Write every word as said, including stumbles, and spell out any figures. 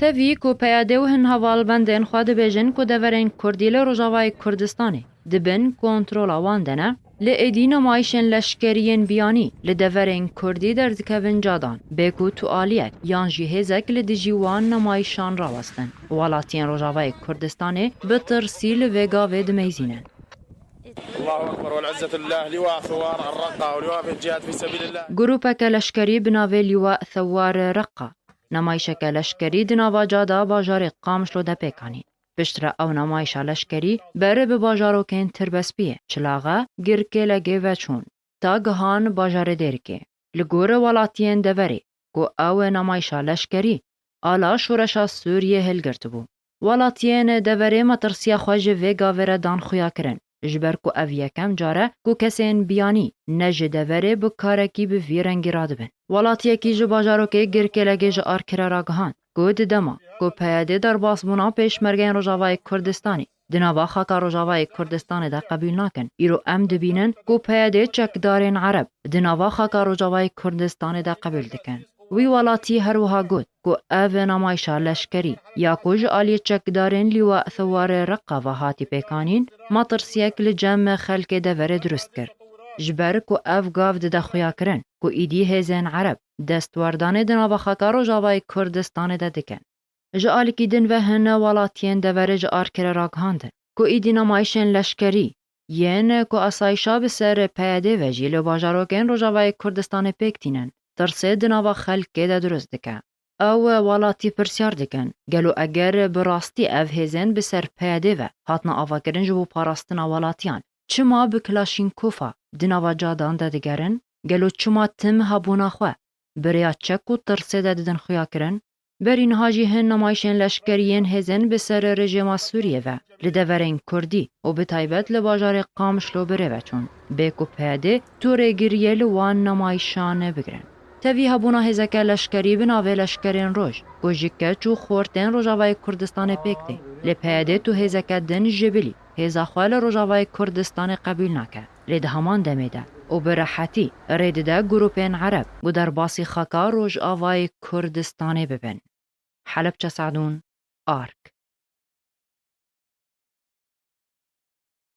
Tevî ku P Y D û hin hevalbendên xwe dibêjin ku deverên Kurdî li Rojavayê Kurdistanê di bin kontrola wan de ne, li êdî nimayişên leşkerî yên biyanî li deverên Kurdî derdikevin cadan, bê ku tu aliyek yan jî hêzek li dijî wan nimayişan rawestin. Welatiyên Rojavayê Kurdistanê bi tirsî li vê gavê dimeyzînin. الله أكبر والعزة لله، لواء ثوار الرقة ولواء في الجهاد في سبيل الله. Grûpeke leşkerî bi navê Lîwa Thewar Reqqa, nimayişeke leşkerî di nava cada bajarê Qamişlo de pêk anî. Piştre ew nimayişa leşkerî ber bi bajarokên Tirbespiyê, Çilaxe, Girkêlegê ve çûn, ta gihan bajarê Dêrikê. Li gor welatiyên deverê ku ew nimayişa leşkerî ala şoreşa Sûriyê hilgirtibû. Welatiyên deverê metirsiya xwe ji vê gavê re dan xuyakirin, ji ber ku ev yekem car e ku kesên biyanî ne ji deverê bi karekî bi vî rengî radibin. Welatiyekî ji bajarokê Girkêlegê ji Arkirê ragihand ku di dema ku P Y D derbasbûna pêşmergeyên Rojavayê Kurdistanê di nava xaka Rojavayê Kurdistanê de qebûl nakin, îro em dibînin ku P Y D çekdarên Ereb di nava xaka Rojavayê Kurdistanê de qebûl dikin. Wî welatî her wiha got ku ev nimayişa leşkerî ya ku ji aliyê çekdarên Lîwa Thewar Reqqa ve hatî pêkanîn, metirsiyek li cem xelkê deverê dirust kir. Ji ber ku ev gav dide xuyakirin ku îdî hêzên Ereb destwerdanê di nava xaka Rojavayê Kurdistanê de dikin. Ji alikî din ve hin welatiyên deverê ji Arkirê ragihandin ku îdî nimayişên leşkerî yên ku asayişa bi ser P Y D ve jî li bajarokên Rojavayê Kurdistanê pêk tînin, tirsê di nava xelkê de dirust dike. Ew welatî pirsyar dikin, gelo eger bi rastî ev hêzên bi ser P Y D ve hatine avakirin ji bo parastina welatiyan, çima bi Klaşînkofa di nava cadan de digerin? Gelo çima tim hebûna xwe bi rêya çek û tirsê de didin xuyakirin? Berî niha jî hin nimayişên leşkerî yên hêzên bi ser rejîma Sûriyê ve li deverên Kurdî û bi taybet li bajarê Qamişlo bi rê ve çûn, bê ku P Y D tu rêgiriyê li wan nimayişan bigirin. Tevî hebûna hêzeke leşkerî bi navê Leşkerên Roj, ku ji keç û xortên Rojavayê Kurdistanê pêk tê, lê P Y D tu hêzeke din ji bilî hêza xwe li Rojavayê Kurdistanê qebûl nake. Lê di heman demê de û bi rehetî rê dide grûpên Ereb ku derbasî xaka Rojavayê Kurdistanê bibin. Helebçe Sadûn, Ark.